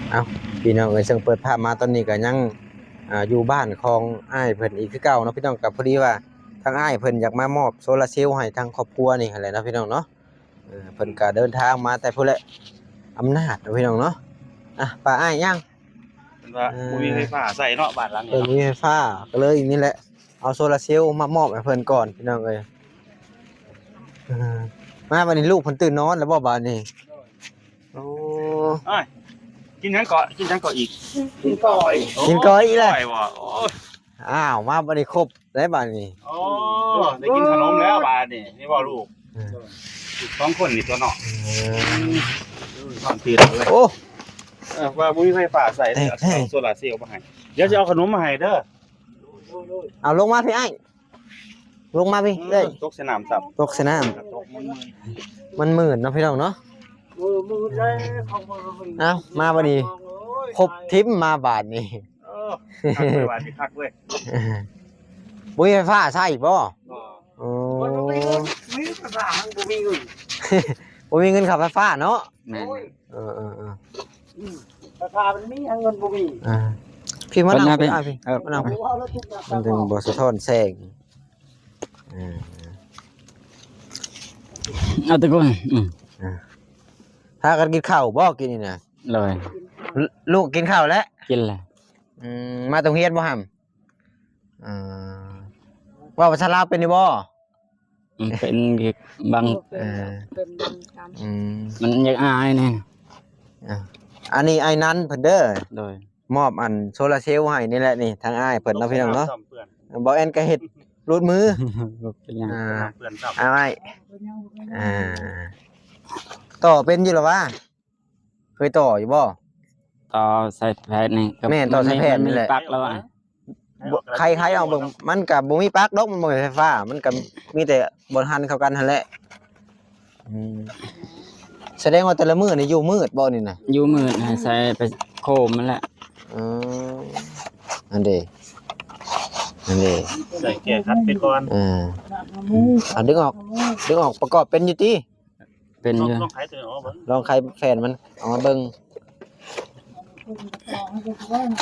ເອົ້າ ພີ່ນ້ອງເອີຍ ເຊິ່ງເປີດພາບມາຕອນນີ້ກໍຍັງ ອ່າ ຢູ່ບ້ານຂອງອ້າຍເພິ່ນອີກຄືເກົ່າເນາະພີ່ນ້ອງ. ກໍພໍດີວ່າທາງອ້າຍເພິ່ນຢາກມາມອບໂຊລາເຊວໃຫ້ທາງຄອບຄົວນີ້ຫັ້ນແຫຼະເນາະພີ່ນ້ອງເນາະ. ເອີ ເພິ່ນກໍເດີນທາງມາແຕ່ພຸ້ນແຫຼະ ອຳນາດເນາະພີ່ນ້ອງເນາະ. ອ່ະ ໄປອ້າຍຍ່າງ ເພິ່ນວ່າ ເອີ ບໍ່ມີໄຟຟ້າໃຊ້ເນາະ ບ້ານຫຼັງນີ້ ເອີ ບໍ່ມີໄຟຟ້າ ກໍເລີຍນີ້ແຫຼະ ເອົາໂຊລາເຊວມາມອບໃຫ້ເພິ່ນກ່ອນພີ່ນ້ອງເອີຍ. ເອີ ມາບັດນີ້ລູກເພິ່ນຕື່ນນອນແລ້ວບໍ່ບາດນີ້? ໂອ້ ອ້າຍ ກິນຫຍັງເກາະ ກິນຫຍັງເກາະອີກ? ກິນກ້ອຍ ກິນກ້ອຍອີກແລ້ວ ໂອ້ຍ ກ້ອຍບໍ່? ໂອ້ຍ ອ້າວ ມາບັດນີ້ຄົບໄດ້ບາດນີ້. ໂອ້ ໄດ້ກິນຂະໜົມແລ້ວບາດນີ້ ນີ້ບໍ່ລູກ? ເອີ ລູກສອງຄົນນີ້ຕົວະເນາະ. ເອີ ນອນຕື່ນເລີຍ. ໂອ້ ເອີ ວ່າບໍ່ມີໄຟຟ້າໃຊ້ເດ້ ເອົາໂຊລາເຊວມາໃຫ້ ດຽວຊິເອົາຂະໜົມມາໃຫ້ເດີ. ເອົາລົງມາພີ້ອ້າຍ ລົງມາພີ້ເອີຍ. ຕົກໃສ່ນ້ຳຊ້ຳ ຕົກໃສ່ນ້ຳ ມັນມືດເນາະພີ່ນ້ອງເນາະ. ເອີ ມືດເລີຍ ເອົາ ມາບັດນີ້ ໂອ້ຍ ຄົບທີມມາບາດນີ້. ເອີ ຄັກເວີຍ ບາດນີ້ຄັກເວີຍ. ບໍ່ມີໄຟຟ້າໃຊ້ບໍ່? ບໍ່ ໂອ້ ມັນບໍ່ມີເງິນ ມີໄຟຟ້າມັນບໍ່ມີເງິນ ບໍ່ມີເງິນຄ່າໄຟຟ້າເນາະ. ແມ່ນ ໂອ້ຍ ເອີໆໆ ອືມ ໄຟຟ້າມັນມີ ຫາເງິນບໍ່ມີ. ອ່າ ພີ່ມານັ່ງ ເພິ່ນວ່າໄປ ພີ່ ອ້າຍ ພີ່ ເອີ ມານັ່ງ ເອົາແລ້ວທຸກຢ່າງ ມັນຈຶ່ງບໍ່ສະທ້ອນແສງ. ເອີ ເອົາແຕ່ກ່ອນ ອືມ ອ່າ ພາກັນກິນເຂົ້າບໍ່ກິນນີ້ນະ? ໂດຍ ລູກກິນເຂົ້າແລ້ວ? ກິນແລ້ວ. ອືມ ມາແຕ່ໂຮງຮຽນບໍ່ຫັ້ນ? ເອີ ເວົ້າພາສາລາວເປັນຢູ່ບໍ່? ອືມ ເປັນບາງ ເອີ ເປັນບາງຄຳ ອືມ ມັນຢາກອາຍແດ່. ອ່າ ອັນນີ້ອ້າຍນັນເພິ່ນເດີ. ໂດຍ ມອບອັນໂຊລາເຊວໃຫ້ນີ້ແຫຼະນີ້ ທາງອ້າຍເພິ່ນເນາະ ຕົກໃສ່ ພີ່ນ້ອງເນາະ ນ້ຳຊ້ຳເປື້ອນ. ບໍ່ແອນກໍເຮັດຫຼຸດມື ບໍ່ເປັນຫຍັງ ອ່າ ນ້ຳເປື້ອນຊ້ຳ ອ້າຍ ອ່າ ຕໍ່ເປັນຢູ່ລະຫວາ? ເຄີຍຕໍ່ຢູ່ບໍ່? ຕໍ່ສາຍແພດນີ້ກໍ ແມ່ນ ຕໍ່ສາຍແພດນີ້ແຫຼະ ມັນມີ ມັນມີປັກແລ້ວອະ. ບໍ່ ໄຂ ໄຂອອກເບິ່ງ ມັນກໍບໍ່ມີປັກດອກ ມັນບໍ່ແມ່ນໄຟຟ້າ ມັນກໍມີແຕ່ບ່ອນຫັນເຂົ້າກັນຫັ້ນແຫຼະ. ອືມ ສະແດງວ່າແຕ່ລະມື້ນີ້ຢູ່ມືດບໍ່ນີ້ນະ? ຢູ່ມືດ ໃຫ້ໃສ່ໄປໂຄມຫັ້ນແຫຼະ. ເອີ ອັນເດ ອັນເດ ໃສ່ແກ້ຂັດໄປກ່ອນ. ເອີ ອ່າ ດຶງອອກ ດຶງອອກ ປະກອບເປັນຢູ່ຕິ? ເປັນຢູ່ ລອງ ລອງໄຂຕົວນີ້ອອກເບິ່ງ ລອງໄຂແຜ່ນມັນອອກມາເບິ່ງ.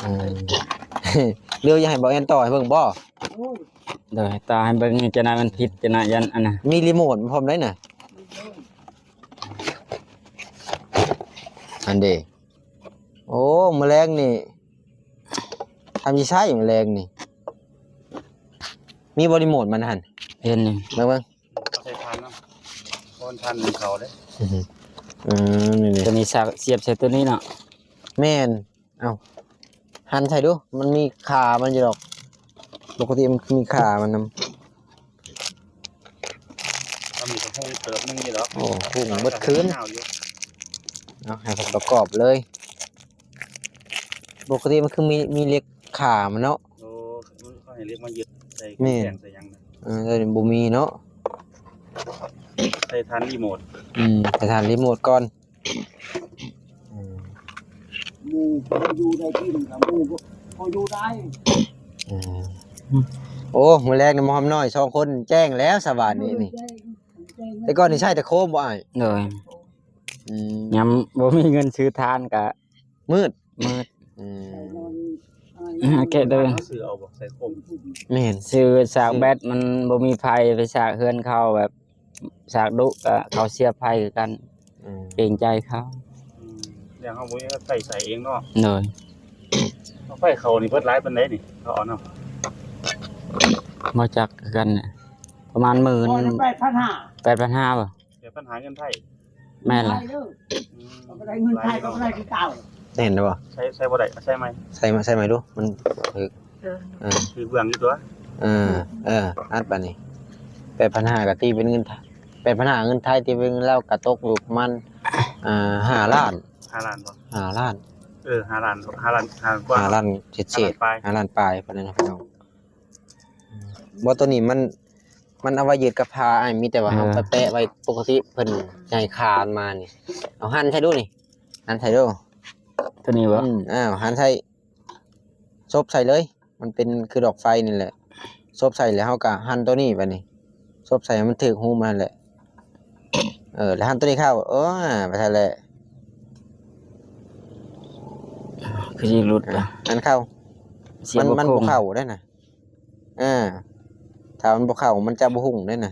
ເອີ ຫຼືວ່າຢາກໃຫ້ບ່າວແອນຕໍ່ໃຫ້ເບິ່ງບໍ່? ໂດຍ ຕໍ່ໃຫ້ເບິ່ງ ຈັ່ງໃດມັນຜິດ ຈັ່ງໃດ ຢ້ານອັນນະ ມີຣີໂມດພ້ອມໄດ໋ນະ. ອັນເດ ໂອ້ ມື້ແລງນີ້ ທຳຊິໃຊ້ມື້ແລງນີ້ ມີບໍ່ຣີໂມດມັນຫັ້ນ? ເຫັນຢູ່ ເບິ່ງໆ ເອົາໃສ່ຖ່ານນຳ ເພາະວ່າຖ່ານໜຶ່ງເຂົ້າເດ້. ອື ອືມ ນີ້ ຕົວນີ້ສາກສຽບໃສ່ຕົວນີ້ເນາະ. ແມ່ນ ເອົ້າ ຫັນໃສ່ດູ ມັນມີຂາມັນຢູ່ດອກ ປົກກະຕິມັນມີຂາມັນນຳ. ມັນມີກະຫົງເຕີບໜຶ່ງຢູ່ດອກ. ໂອ້ ຫຸ້ງເບິດຄືນ. ເອົາ ໃຫ້ເພິ່ນປະກອບເລີຍ ປົກກະຕິມັນຄືມີ ມີເຫຼັກຂາມັນເນາະ. ໂອ້ ເຂົາໃຫ້ເຫຼັກມາຍຶດໃສ່ ແມ່ນ ກຳແພງໃສ່ຫຍັງນະ. ເອີ ແຕ່ນີ້ບໍ່ມີເນາະ ໃສ່ຖ່ານຣີໂມດ. ອືມ ໃສ່ຖ່ານຣີໂມດກ່ອນ. ອືມ ໝູ່ພໍຢູ່ໄດ້ກິນ ກັບໝູ່ພໍຢູ່ໄດ້. ອືມ ໂອ້ ມື້ແລງນີ້ໝໍຫຳນ້ອຍສອງຄົນແຈ້ງແລ້ວສະບາດນີ້ນີ້. ແຕ່ກ່ອນນີ້ໃຊ້ແຕ່ໂຄມບໍ່ອ້າຍ? ໂດຍ. ອືມ ຍາມບໍ່ມີເງິນຊື້ຖ່ານກະມືດ ມືດ. ອືມ ແກະເດີ ຊື້ເອົາບໍ່ ໃສ່ໂຄມ? ແມ່ນ ຊື້ສາກແບັດ ມັນບໍ່ມີໄຟ ໄປສາກເຮືອນເຂົາ ແບບສາກດຸກະເຂົາສຽບໄຟຄືກັນ. ອືມ ເກງໃຈເຂົາ. ອືມ ແລ້ວເຮົາບໍ່ມີໄຟໃຊ້ເອງເນາະ. ໂດຍ. ເອົາໄຟເຂົານີ້ເບິດຫຼາຍປານໃດນີ້ ເຂົາເອົານຳ? ບໍ່ຈັກຄືກັນ ປະມານໝື່ນ ໂອ້ຍ ແປດພັນຫ້າ ແປດພັນຫ້າບໍ່? ແປດພັນຫ້າເງິນໄທ. ແມ່ນລະ. ອືມ ກໍບໍ່ໄດ້ເງິນໄທ ກໍບໍ່ໄດ້ຄືເກົ່າ. ເຫັນບໍ່? ໃຊ້ ໃຊ້ບໍ່ໄດ້ ໃຊ້ໃໝ່ ໃຊ້ ໃຊ້ໃໝ່ດູ ມັນ ເອີ ເອີ ຖືກເບື້ອງຢູ່ຕົວະ. ເອີ ເອີ ອັດບາດນີ້ ແປດພັນຫ້າກໍຕີເປັນເງິນໄທ ແປດພັນຫ້າເງິນໄທ ຕີເປັນເງິນລາວກໍຕົກຢູ່ປະມານ ອ່າ ຫ້າລ້ານ ຫ້າລ້ານບໍ່? ຫ້າລ້ານ. ເອີ ຫ້າລ້ານ ຫ້າລ້ານ ຫ້າລ້ານກວ່າ ຫ້າລ້ານເສດໆ ຫ້າລ້ານປາຍ ຫ້າລ້ານປາຍປານນັ້ນເນາະພີ່ນ້ອງ. ບໍ່ ຕົວນີ້ມັນ ມັນເອົາໄວ້ຢືດກັບຜ້າອ້າຍ ມີແຕ່ວ່າເຮົາ ເອີ ໄປແປະໄວ້ປົກກະຕິ ເພິ່ນໃຫ້ຄານມານີ້. ເອົາຫັນໃສ່ດູນີ້ ຫັນໃສ່ດູ ຕົວນີ້ບໍ່? ອືມ ອ້າວ ຫັນໃສ່ ສົບໃສ່ເລີຍ ມັນເປັນຄືດອກໄຟນີ້ແຫຼະ. ສົບໃສ່ແລ້ວເຮົາກໍຫັນຕົວນີ້ບາດນີ້ ສົບໃສ່ໃຫ້ມັນຖືກຮູມັນຫັ້ນແຫຼະ. ເອີ ແລ້ວຫັນຕົວນີ້ເຂົ້າ ເອີ ໄປຊັ້ນແຫຼະ. ຄືຊິຫຼຸດລະ ອັນເຂົ້າ ມັນ ມັນບໍ່ເຂົ້າໄດ້ນະ. ອ່າ ຖ້າມັນບໍ່ເຂົ້າ ມັນຈະບໍ່ຮຸ່ງເດ້ນະ.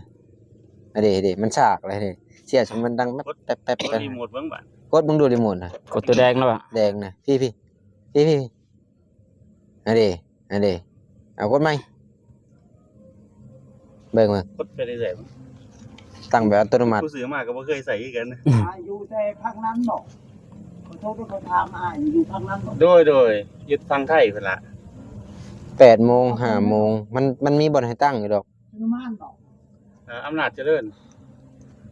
ອັນເດ້ ເດ້ ມັນຊາກແລ້ວເດ້. ເສຍສະ ມັນດັງແປັບໆ ກົດ ກົດຣີໂມດເບິ່ງບາດ ກົດເບິ່ງດູຣີໂມດນະ. ກົດຕົວແດງແລ້ວບາດ ແດງນະ. ພີ້ ພີ້ ພີ້ ພີ້ ອັນເດ້ ອັນເດ້ ເອົາກົດໃໝ່ ເບິ່ງ ເບິ່ງ ກົດໄປເລື້ອຍໆ ຕັ້ງແບບອັດຕະໂນມັດ. ຜູ້ຊື້ມາກໍບໍ່ເຄີຍໃຊ້ຄືກັນ. ອາ ຢູ່ແຕ່ພາກນັ້ນບໍ? ຂໍໂທດເດີ ຂໍຖາມ ອາ ຢູ່ພາກນັ້ນບໍ? ໂດຍ ໂດຍ ຢູ່ຝັ່ງໄທພຸ້ນລະ. ແປດໂມງ ຫ້າໂມງ ມັນ ມັນມີບ່ອນໃຫ້ຕັ້ງຢູ່ດອກ. ເອີ ອຳນາດຈະເລີນ.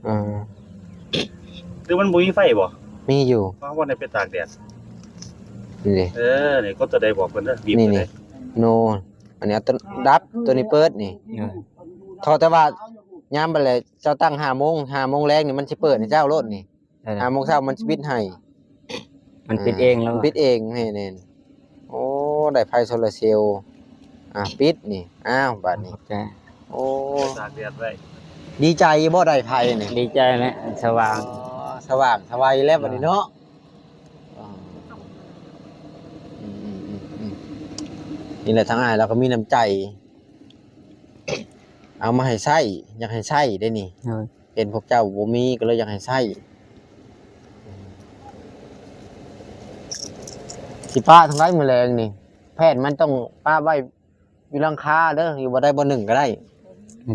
ອ່າ ຫຼືມັນບໍ່ມີໄຟບໍ? ມີຢູ່. ເອົາ ບໍ່ໄດ້ໄປຕາກແດດ. ນີ້ເດ້ ເອີ ນີ້ກົດຕົວໃດບອກເພິ່ນເດີ ບີບ ນີ້ ຕົວໃດ ນີ້ ໂນ ອັນນີ້ເອົາຕົວດັບ ຕົວນີ້ເປີດນີ້. ເອີ ເທົ່າແຕ່ວ່າຍາມບັດແລະ ເຈົ້າຕັ້ງຫ້າໂມງ ຫ້າໂມງແລງນີ້ ມັນຊິເປີດໃຫ້ເຈົ້າໂລດນີ້. ເອີ ຫ້າໂມງເຊົ້າມັນຊິປິດໃຫ້. ມັນປິດເອງແລ້ວ ອ່າ ມັນປິດເອງ. ແມ່ນໆ. ໂອ້ ໄດ້ໄຟໂຊລາເຊວ. ອ່າ ປິດນີ້. ອ້າວ ບາດນີ້ ຂອບໃຈ. ໂອ້ ຕາກແດດໄວ້. ດີໃຈບໍ່ ໄດ້ໄຟນີ້? ດີໃຈແຫຼະ ສະຫວ່າງ. ອໍ ສະຫວ່າງສະໄຫວແລ້ວບາດນີ້ເນາະ. ອໍ ອືມໆໆໆ ນີ້ແຫຼະ ທາງອ້າຍລາວກໍມີນ້ຳໃຈ ເອົາມາໃຫ້ໃຊ້ ຢາກໃຫ້ໃຊ້ເດ້ນີ້. ໂດຍ. ເຫັນພວກເຈົ້າບໍ່ມີ ກໍເລີຍຢາກໃຫ້ໃຊ້. ຊິປະທາງໃດມື້ແລງນີ້? ແຜ່ນມັນຕ້ອງປະໄວ້ຢູ່ຫຼັງຄາເດີ ຢູ່ບ່ອນໃດບ່ອນໜຶ່ງກໍໄດ້.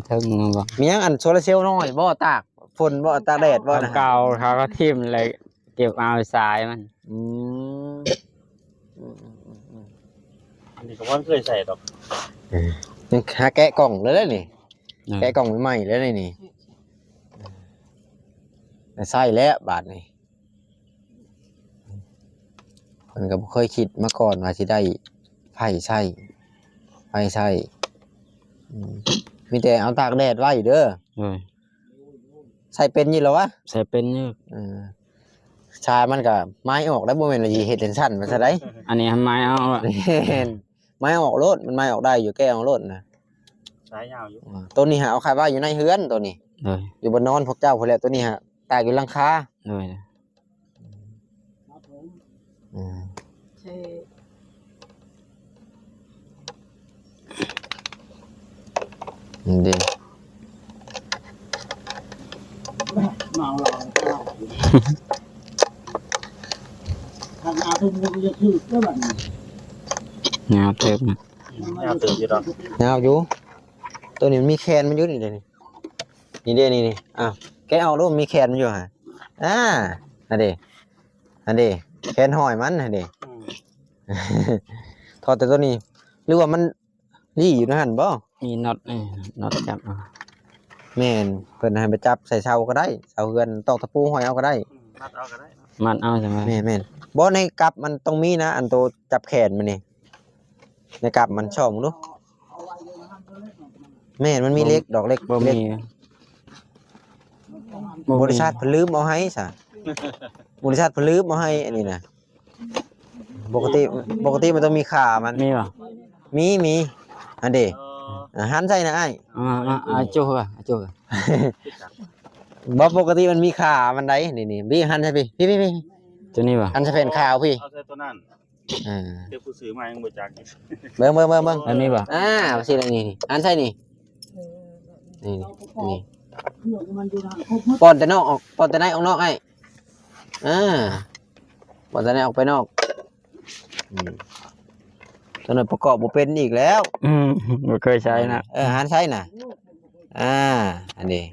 ເທິງນັ້ນບໍ? ມີຫຍັງ ອັນໂຊລາເຊວນ້ອຍບໍ? ຕາກຝົນບໍ? ຕາກແດດບໍນະ? ເກົ່າເຂົາກໍຖິ້ມແລ້ວ ເກັບເອົາສາຍມັນ. ອືມ ອືມໆໆໆ ອັນນີ້ກໍບໍ່ເຄີຍໃສ່ດອກ. ເອີ ຍັງຫາແກະກ່ອງເລີຍນີ້. ເອີ ແກະກ່ອງໃໝ່ໆເລີຍນີ້. ໃສ່ແລ້ວບາດນີ້ ເພິ່ນກໍບໍ່ເຄີຍຄິດມາກ່ອນວ່າຊິໄດ້ໄຟໃຊ້ ໄຟໃຊ້. ອືມ ມີແຕ່ເອົາຕາກແດດໄວ້ເດີ. ໂດຍ. ໃຊ້ເປັນຢູ່ແລ້ວວະ? ໃຊ້ເປັນຢູ່. ເອີ ສາຍມັນກໍໄມ້ອອກໄດ້ ບໍ່ແມ່ນວ່າຊິເຮັດຈັ່ງຊັ້ນວ່າຊະໄດ໋. ອັນນີ້ໄມ້ອອກ. ແມ່ນ ໄມ້ອອກໂລດ ມັນໄມ້ອອກໄດ້ຢູ່ ແກະອອກໂລດນະ. ສາຍຍາວຢູ່. ອາ ໂຕນີ້ຫາເອົາໄວ້ຢູ່ໃນເຮືອນໂຕນີ້. ໂດຍ. ຢູ່ບ່ອນນອນພວກເຈົ້າພຸ້ນແຫຼະ ໂຕນີ້ຫາຕາກຢູ່ຫຼັງຄາ. ໂດຍ. ອືມ ນີ້ເດ້ ເມົາແລ້ວ ທາງອາເພິ່ນກໍຢາກຖືກເດ້ບັດນີ້. ຍາວເຕີບນະ. ຍາວເຕີບຢູ່ດອກ. ຍາວຢູ່. ໂຕນີ້ມັນມີແຄນມັນຢູ່ນີ້ເດ້ນີ້. ນີ້ເດ້ ນີ້ ນີ້ ອ້າວ ແກະອອກດູ ມີແຄນມັນຢູ່ຫັ້ນ. ອ່າ ຫັ້ນເດ້ ຫັ້ນເດ້ ແຄນຫ້ອຍມັນຫັ້ນເດ້. ອືມ ຖອດແຕ່ໂຕນີ້ ຫຼືວ່າມັນລີ້ຢູ່ໃນຫັ້ນບໍ? ມີນັອດ ເອີ ນັອດຈັບເອົາ. ແມ່ນ ເພິ່ນໃຫ້ໄປຈັບໃສ່ເສົາກໍໄດ້ ເສົາເຮືອນ ຕອກຕະປູຫ້ອຍເອົາກໍໄດ້. ອືມ ມັດເອົາກໍໄດ້ເນາະ. ມັດເອົາຈັ່ງໃດ? ແມ່ນໆ ບໍ່ ໃນກັບມັນຕ້ອງມີນະ ອັນໂຕຈັບແຂນມັນນີ້. ໃນກັບມັນ ສ່ອງເບິ່ງດູ. ແມ່ນ ມັນມີເຫຼັກດອກ ເຫຼັກ ບໍ່ມີ ເຫຼັກ ບໍ່ມີ. ບໍລິສັດເພິ່ນລືມເອົາໃຫ້ຊະ ບໍລິສັດເພິ່ນລືມເອົາໃຫ້ອັນນີ້ນະ. ປົກກະຕິ ປົກກະຕິມັນຕ້ອງມີຂາມັນ. ມີບໍ່? ມີ ມີ ອັນເດ້. ເອີ ອາ ຫັນໃສ່ນະອ້າຍ. ອ່າ ອ່າ ອ່າ ໂຈ້ ໂຈ້. ບໍ່ ປົກກະຕິມັນມີຂາມັນໃດ໋. ນີ້ໆ ບີ ຫັນໃສ່ພີ້ ພີ້ໆ ໂຕນີ້ບໍ່? ຫັນໃສ່ແຜ່ນຂາວພີ້ ເອົາໃສ່ໂຕນັ້ນ. ອ່າ ແຕ່ຜູ້ຊື້ມາຍັງບໍ່ຈັກ. ເບິ່ງ ເບິ່ງ ເບິ່ງ ເບິ່ງ ອັນນີ້ບໍ່? ອ່າ ຊິລະນີ້ ອັນໃສ່ນີ້ ນີ້ ນີ້ ນີ້ ປ້ອນແຕ່ນອກອອກ ປ້ອນແຕ່ໃນອອກນອກ ອ້າຍ. ອ່າ ປ້ອນແຕ່ໃນອອກໄປນອກ. ອືມ ຕົວນັ້ນປະກອບບໍ່ເປັນອີກແລ້ວ. ອືມ ບໍ່ເຄີຍໃຊ້ນະ. ເອີ ຫັນໃສ່ນະ. ອ່າ ອັນນີ້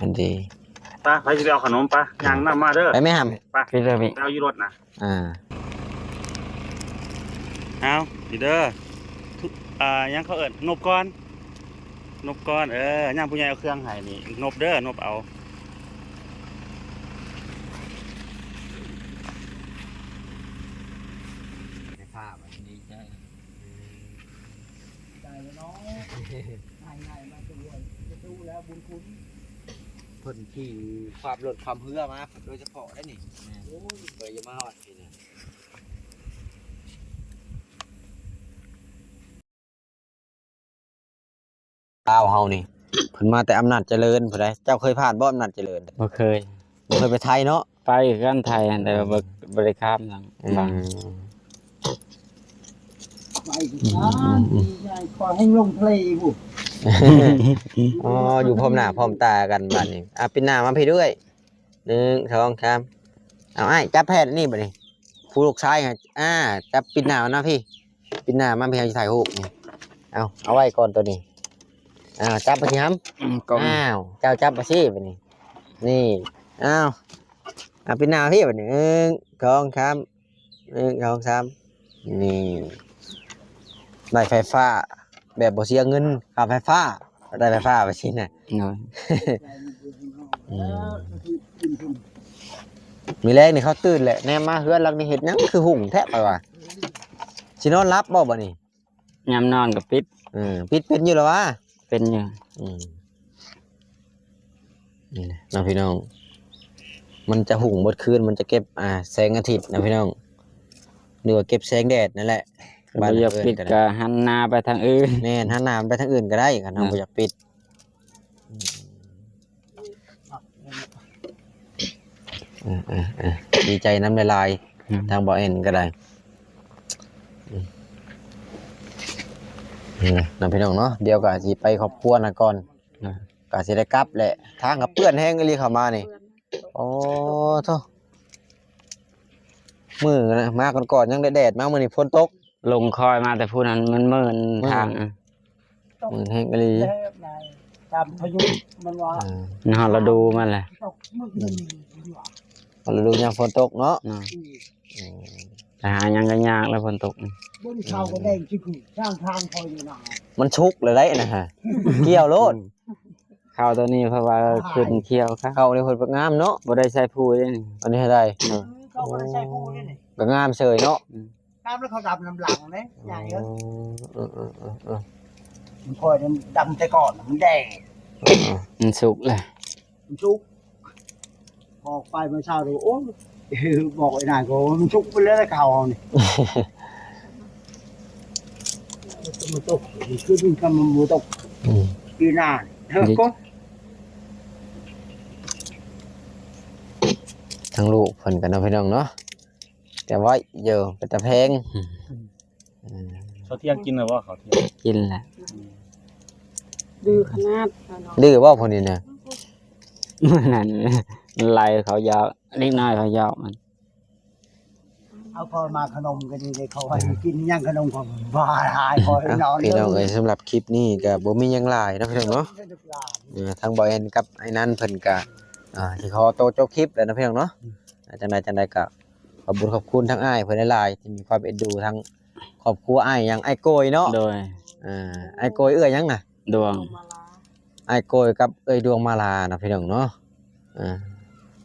ອັນດີ ໄປ ໃຜຊິໄປເອົາຂະໜົມ ໄປ ຍ່າງນຳມາເດີ ໄປແມ່ຫຳ ໄປ ໄປເດີ ໄປເອົາຢູ່ລົດນະ. ອ່າ ເອົາ ນີ້ເດີ ທຸ ອ່າ ຫຍັງເຂົາເອີ້ນ ນົບກ່ອນ ນົບກ່ອນ. ເອີ ຍາມຜູ້ໃຫຍ່ເອົາເຄື່ອງໃຫ້ນີ້ ນົບເດີ ນົບເອົາ. ໄດ້ພາບ ດີໃຈ ໃຈແລ້ວເນາະ ງ່າຍໆ ມາຕົວະ ຈະຮູ້ແລ້ວບຸນຄຸນ. ເພິ່ນຂີ່ຂ້າມລົດຂ້າມເຮືອມາໂດຍສະເພາະໄດ໋ນີ້. ແມ່ນ ໂອ້ຍ ເພື່ອຈະມາຮອດພີ້ນະ. ລາວເຮົານີ້ ເພິ່ນມາແຕ່ອຳນາດຈະເລີນພຸ້ນໃດ໋. ເຈົ້າເຄີຍຜ່ານບໍ່ອຳນາດຈະເລີນ? ບໍ່ເຄີຍ ບໍ່ເຄີຍໄປໄທເນາະ. ໄປຄືກັນໄທຫັ້ນ ແຕ່ວ່າບໍ່ ບໍ່ໄດ້ຂ້າມທາງ ອືມ ບາງ ໄປຄືກັນ ອືມ ໃຫຍ່ ຂໍແຮ່ງລົງທະເລພຸ້ນ ອໍ ຢູ່ພ້ອມໜ້າພ້ອມຕາກັນບາດນີ້ ອ່າ ປິ່ນໜ້າມາພີ້ດ້ວຍ ໜຶ່ງ ສອງ ສາມ ເອົາ ອ້າຍ ຈັບແຜ່ນນີ້ບາດນີ້ ຜູ້ລູກຊາຍ ອ່າ ຈັບປິ່ນໜ້າມານະພີ້ ປິ່ນໜ້າມາພີ້ ເຮົາຊິຖ່າຍຮູບນີ້ ເອົາ ເອົາໄວ້ກ່ອນໂຕນີ້ ອ້າວ ຈັບໄປຊິຫຳ ອືມ ກ້ອງ ອ້າວ ເຈົ້າຈັບໄປຊິບາດນີ້ ນີ້ ອ້າວ ເອົາ ປິ່ນໜ້າພີ້ບາດນີ້ ໜຶ່ງ ສອງ ສາມ ໜຶ່ງ ສອງ ສາມ ນີ້ ໄດ້ໄຟຟ້າແບບບໍ່ເສຍເງິນຄ່າໄຟຟ້າ ໄດ້ໄຟຟ້າໄປຊີ້ນະ ໂດຍ ອືມ ມື້ແລງນີ້ເຂົາຕື່ນແຫຼະ ແນມມາເຮືອນຫຼັງນີ້ເຮັດຫຍັງຄືຫຸ່ງແທ້ ຂ້ອຍວ່າ ຊິນອນຫຼັບບໍ່ບາດນີ້? ຍາມນອນກໍປິດ ເອີ ປິດເປັນຢູ່ລະຫວາ? ເປັນຢູ່ ອືມ ນີ້ນະເນາະພີ່ນ້ອງ ມັນຈະຫຸ່ງເບິດຄືນ ມັນຈະເກັບ ອ່າ ແສງອາທິດນະພີ່ນ້ອງ ຫຼືວ່າເກັບແສງແດດນັ້ນແຫຼະ ຄັນບໍ່ຢາກປິດກໍຫັນໜ້າໄປທາງອື່ນ ແມ່ນ ຫັນໜ້າໄປທາງອື່ນກໍໄດ້ ຄັນເຮົາ ເອີ ບໍ່ຢາກປິດ ອືມ ເອີໆໆ ດີໃຈນຳຫຼາຍໆ ອືມ ທາງບໍ່ແອນກໍໄດ້ ອືມ ນີ້ນະເນາະພີ່ນ້ອງເນາະ ດຽວກໍຊິໄປຄອບຄົວນະກ່ອນ ນະ ກໍຊິໄດ້ກັບແຫຼະ ທາງກໍເປື້ອນແຮງອີ່ຫຼີເຂົ້າມານີ້ ໂອ້ໂທ້ ມື້ນະ ມາກ່ອນໆ ຍັງແດດໆ ມາມື້ນີ້ຝົນຕົກ ລົງຄອຍມາແຕ່ພຸ້ນຫັ້ນ ມັນເມີນ ເມີນທາງ ອະ ມື້ແຮງອີ່ຫຼີ ຕາມພາຍຸມັນວ່າ ເອີ ຮອດລະດູມັນແຫຼະ ຕກມື້ນີ້ ຮອດລະດູຍາມຝົນຕົກເນາະ ເນາະ ອືມ ອືມ ໄປຫາຫຍັງກໍຍາກແລ້ວຝົນຕົກນີ້ ບໍ່ໄດ້ເຂົ້າກໍແດງຊິຄື ທາງທາງຄອຍຢູ່ນະ ມັນສຸກແລ້ວໄດ໋ນະ ກ່ຽວໂລດ ອືມ ເຂົ້າໂຕນີ້ເພາະວ່າຂຶ້ນຂຽວ ເຂົ້ານີ້ເພິ່ນງາມເນາະ ບໍ່ໄດ້ໃສ່ປຸ໋ຍເດ້ນີ້ ອັນນີ້ໃຫ້ໄດ້ ເອີ ເຂົາບໍ່ໄດ້ໃສ່ປຸ໋ຍເດ້ນີ້ ກໍງາມເສີຍເນາະ ອືມ ງາມແລ້ວເຂົາດຳນຳຫຼັງເດ້ ໃຫຍ່ເອີຍ ເອີໆໆໆ ມັນຄ່ອຍດຳແຕ່ກ່ອນ ມັນແດງ ເອີ ມັນສຸກແລ້ວ ມັນສຸກ ອອກໄປເມື່ອເຊົ້ານີ້ ໂອ້ຍ ບອກໄອ້ນາຍກໍວ່າມັນສຸກໄປແລ້ວເຂົ້າເຮົານີ້ ມັນຕົກ ມັນຂຶ້ນ ມັນບໍ່ຕົກ ອືມ ປີໜ້ານີ້ ເອີ ກໍ ທາງລູກເພິ່ນກໍເນາະ ພີ່ນ້ອງເນາະ ແຕ່ໄວຢູ່ ເປັນຕາແພງ ອືມ ເອີ ເຂົ້າທ່ຽງກິນແລ້ວບໍ່? ເຂົ້າທ່ຽງ ກິນແລ້ວ ອືມ ດື້ຂະໜາດ ດື້ບໍ່ຜູ້ນີ້ນະ? ມື້ນັ້ນໄລ່ເຂົາຢອກ ເດັກນ້ອຍເຂົາຢອກມັນ ເອົາ ພໍມາຂະໜົມກໍດີເດ້ ເຂົາໃຫ້ກິນຫຍັງຂະໜົມ ເຂົາບໍ່ໃຫ້ ຂໍໃຫ້ນອນ ພີ່ນ້ອງເອີຍ ສຳລັບຄລິບນີ້ກໍບໍ່ມີຫຍັງຫຼາຍເນາະ ພີ່ນ້ອງເນາະ ເອີ ທາງບໍ່ແອນກັບໄອ້ນັນເພິ່ນກໍ ອ່າ ຊິຂໍໂຕຈົບຄລິບແລ້ວເນາະ ພີ່ນ້ອງເນາະ ອືມ ຈັ່ງໃດ ຈັ່ງໃດກໍ ຂອບບຸນຂອບຄຸນທາງອ້າຍເພິ່ນຫຼາຍໆ ທີ່ມີຄວາມເອັນດູທາງຄອບຄົວອ້າຍຫຍັງ ອ້າຍໂກຍເນາະ ໂດຍ ເອີ ອ້າຍໂກຍ ເອື້ອຍຫຍັງນະ? ດວງ ອ້າຍໂກຍກັບເອື້ອຍດວງມາລາເນາະ ພີ່ນ້ອງເນາະ ເອີ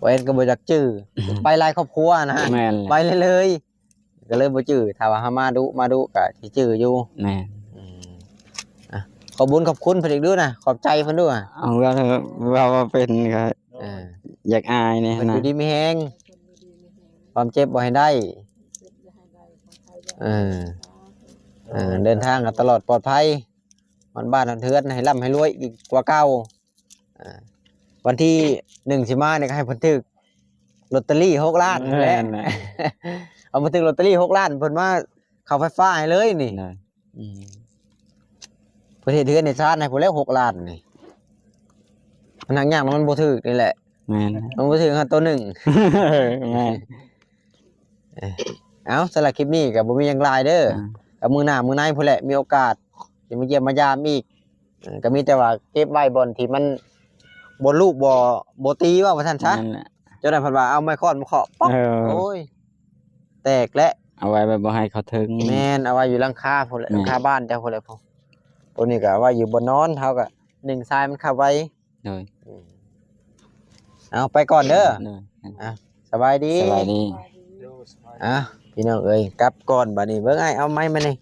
ບໍ່ແອນກໍບໍ່ຢາກຈື່ ໄປຫຼາຍຄອບຄົວນະ ແມ່ນແຫຼະ ໄປເລີຍໆ ກໍເລີຍບໍ່ຈື່ ຖ້າວ່າເຮົາມາດຸ ມາດຸກໍຊິຈື່ຢູ່ ແມ່ນ ອືມ ອ່ະ ຂອບບຸນຂອບຄຸນເພິ່ນອີກດູນະ ຂອບໃຈເພິ່ນດູ ເອົາ ເວົ້າ ເວົ້າບໍ່ເປັນກໍ ເອີ ຢາກອາຍແດ່ ເພິ່ນນະ ຢູ່ດີມີແຮງ ຄວາມເຈັບບໍ່ໃຫ້ໄດ້ ເອີ ເອີ ເດີນທາງກໍຕະຫຼອດປອດໄພ ຮອດບ້ານຮອດເຮືອນ ໃຫ້ລ່ຳໃຫ້ລວຍອີກກວ່າເກົ່າ ເອີ ວັນທີໜຶ່ງຊິມານີ້ກໍໃຫ້ເພິ່ນຖືກລອດເຕີຣີຫົກລ້ານແຫຼະ ແມ່ນແຫຼະ ເອົາມາຖືກລອດເຕີຣີຫົກລ້ານ ເພິ່ນມາເຂົ້າໄຟຟ້າໃຫ້ເລີຍນີ້ ອືມ ເພິ່ນເຮັດເຮືອນເຮັດຊານໃຫ້ພຸ້ນແຫຼະຫົກລ້ານນີ້ ມັນຫາກຍາກ ມັນບໍ່ຖືກນີ້ແຫຼະ ແມ່ນ ມັນບໍ່ຖືກເຮົາໂຕໜຶ່ງ ແມ່ນ ເອີ ເອົາ ສຳລັບຄລິບນີ້ກໍບໍ່ມີຫຍັງຫຼາຍເດີ ອ່າ ກໍມື້ໜ້າມື້ໃນພຸ້ນແຫຼະ ມີໂອກາດຊິມາຢ້ຽມມາຢາມອີກ ເອີ ກໍມີແຕ່ວ່າເກັບໄວ້ບ່ອນທີ່ມັນ ບ່ອນລູກບໍ່ ບໍ່ຕີ ເວົ້າວ່າຊັ້ນຊະ ນັ້ນແຫຼະ ເຈົ້ານັ້ນເພິ່ນວ່າເອົາໄມ້ຄ້ອນມາເຄາະ ປອກ ເອີ ໂອ້ຍ ແຕກແຫຼະ ເອົາໄວ້ແບບບໍ່ໃຫ້ເຂົາເຖິງ ແມ່ນ ເອົາໄວ້ຢູ່ຫຼັງຄາພຸ້ນແຫຼະ ແມ່ນ ຫຼັງຄາບ້ານເຈົ້າພຸ້ນແຫຼະ ໂຕນີ້ກໍເອົາໄວ້ຢູ່ບ່ອນນອນ ເຮົາກໍດຶງຊາຍມັນເຂົ້າໄວ້ ໂດຍ ອືມ ເອົາ ໄປກ່ອນເດີ ໂດຍ ອ່ະ ສະບາຍດີ ສະບາຍດີ ອ່ະ ພີ່ນ້ອງເອີຍ ກັບກ່ອນບາດນີ້ ເບິ່ງອ້າຍ ເອົາໄມມານີ້